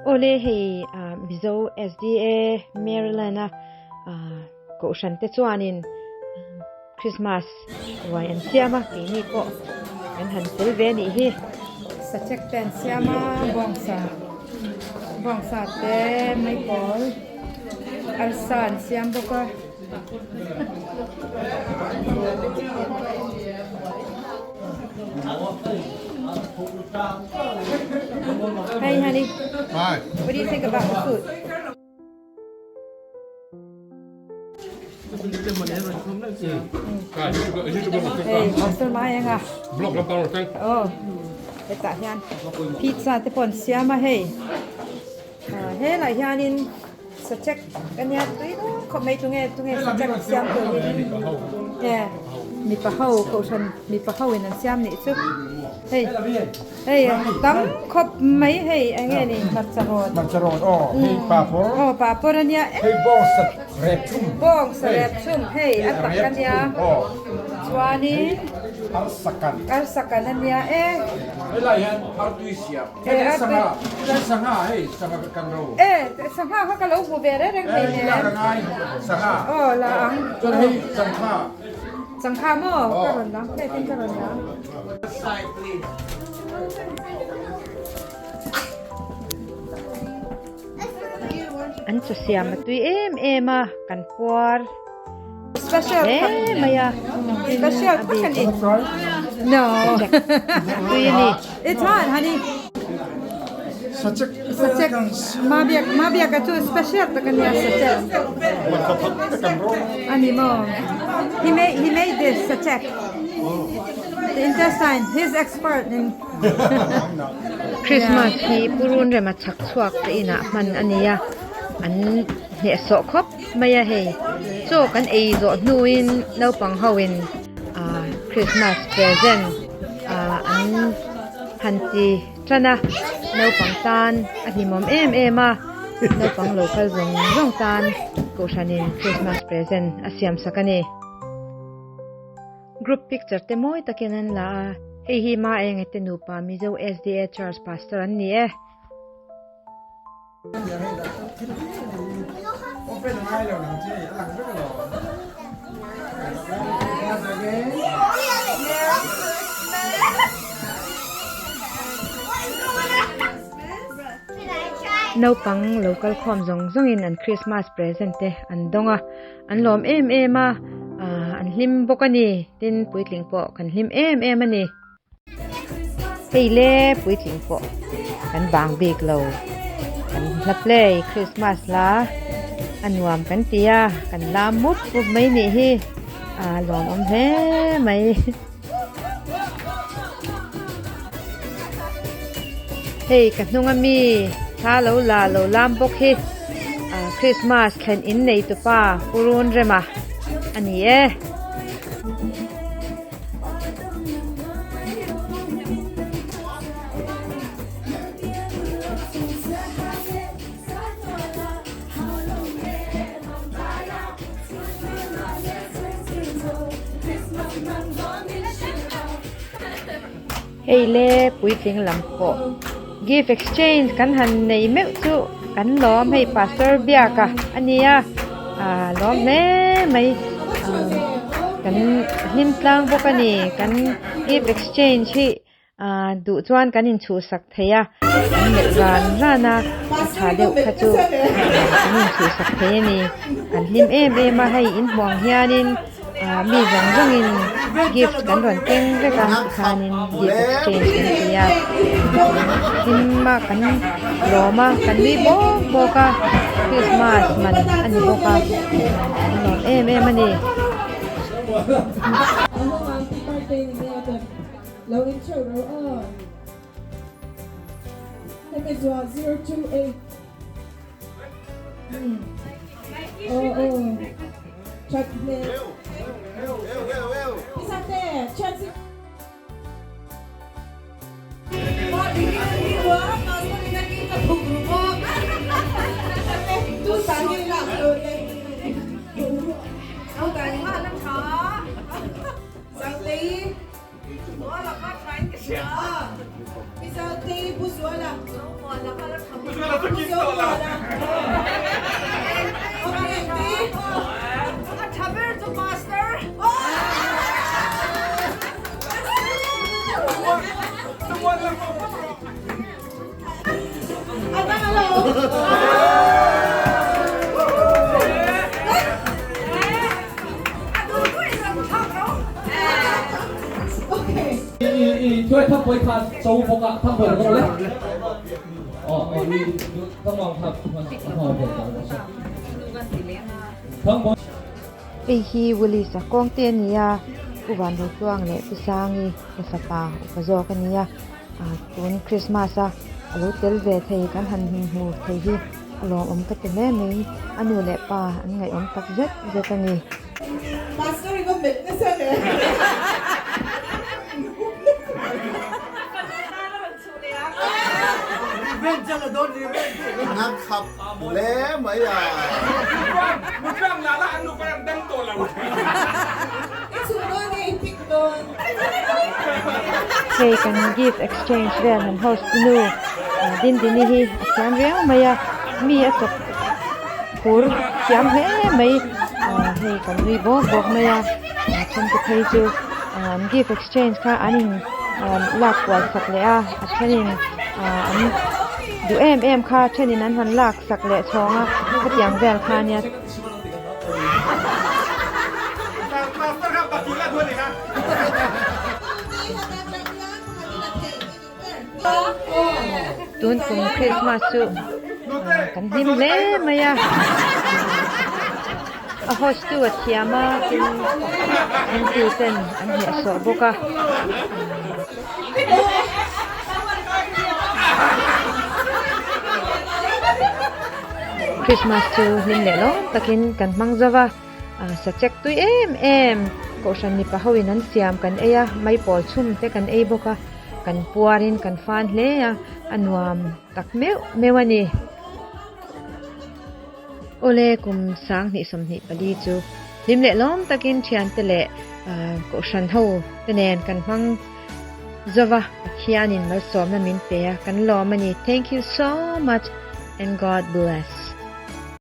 Awle hei Mizo SDA Maryland a Kohhran te chuanin Christmas ruai an siam a, keini pawh kan han tel ve a nih hi. Sachek te an siam a, bawngsa bawngsa te maipawl arsa an siam bawk a. Hey honey. Hi. What do you think about the food? Hetah hian pizza te pawh an siam a hei helai hianin sachek a nia tui dawn khawp mai tunge tunge sachek siam tur hi mipa ho kohhran mipa ho in an siam nih chu hei. Hei tam khawp mai hei eng nge ni hmarcha rawt. Hmarcha rawt aw hei papawr. Aw papawr a nia. Hei bawng sa rep thum. Bawng sa rep thum hei a tak a nia. Chuanin. Arsakan. Arsakan a nia e. Hei lai hian artui siam. Hei sangha helai sangha hei sangha kan ro. E sangha kha ka lo hmu ve reng reng thei nen. Hei la ka ngai sangha. Aw la ang. Chuan hei changkha. Changkha maw ka rawn lang plate in ka rawn lang. An chaw siam a tui em em a kan puar Special hle mai a Special tak a ni No tui a ni It's hot honey Sachek Sachek Mabiak Mabiak a chu special tak a nia sachek A ni maw He made he made this sachek The intestine he's expert in Christmas hi purun rema chhak chhuak te inah hman a ni a an hnehsawh khawp mai a hei chaw kan ei zawh hnuin naupang ho in ah Christmas present ah an han ti tan a naupang tan a hlimawm em em a naupang lo kal zawng zawng tan kohhranin Christmas present a siam sak a ni. Group picture te mawi takin an la a, hei hi Ma Enge te nupa Mizo SDA Church Pastor an ni e. Naupang lo kal khawm zawng zawngin an Christmas present te an dawng a, an lawm em em a, an hlim bawk a ni, tin puitling pawh kan hlim em em a ni. Hei le puitling pawh kan bang bik lo kan hla play Christmas la a nuam kan ti a kan lam mup mup mai nih hi a lawmawm hle mai. Hei ka hnung ami thla lo la lo lam bawk hi Christmas thlen in nei tupa purun rema a ni e. Hei le puitling lam pawh gift exchange kan han nei meuh chu kan lawm hei pastor biaka a nia ah lawm hle mai kan hlim tlang bawk a ni kan gift exchange hi ah duh chuan kan inchhuhsak thei a kan melh ran ran a a tha deuh kha chu kan inchhuhsak thei a ni kan hlim em em a hei inhmuh ang hianin. Ah mi zawng zawngin gift kan rawn keng vek a tikhanin gift exchange kan ti a hlim a kan lawm a kan nui bawk bawk a christmas man a ni bawk a kan lawm em em a ni. Hei hi Willis-a kawng te a ni a, Pu Vanrotluang leh Pu Sangi te fapa upa zawk a ni a. Tun Christmas a alo tel ve thei kan han hmu thei hi a lawmawm ka ti hle mai a nu leh pa an ngaihawm tak zet zet a ni. Hei kan gift exchange vel han host nu Dindini hi a thiam riau mai a mi a chawp phur thiam hle mai hei kan nui bawk bawk mai a a then te phei chu an gift exchange kha an in lak kual sak leh a a thenin an duh em em kha a thenin an han lak sak leh chhawng a hetiang vel kha ania. Tun kum Christmas chu kan hlim hle mai a, a host tu a thiam a tin entu ten an hnehsawh bawk a. Christmas chu hlim leh lawm takin kan hmang zo va, sachek tui em em kohhran mipa ho in an siam kan ei a, maipawl chhum te kan ei bawk a, kan puar in kan fan hle a, a nuam tak meuh meuh a ni. Awle kum 2024 chu hlim leh lawm takin thiante leh kohhran ho te nen kan hmang zo va, Pathianin malsawmna min pe a, kan lawm a ni. Thank you so much and God bless.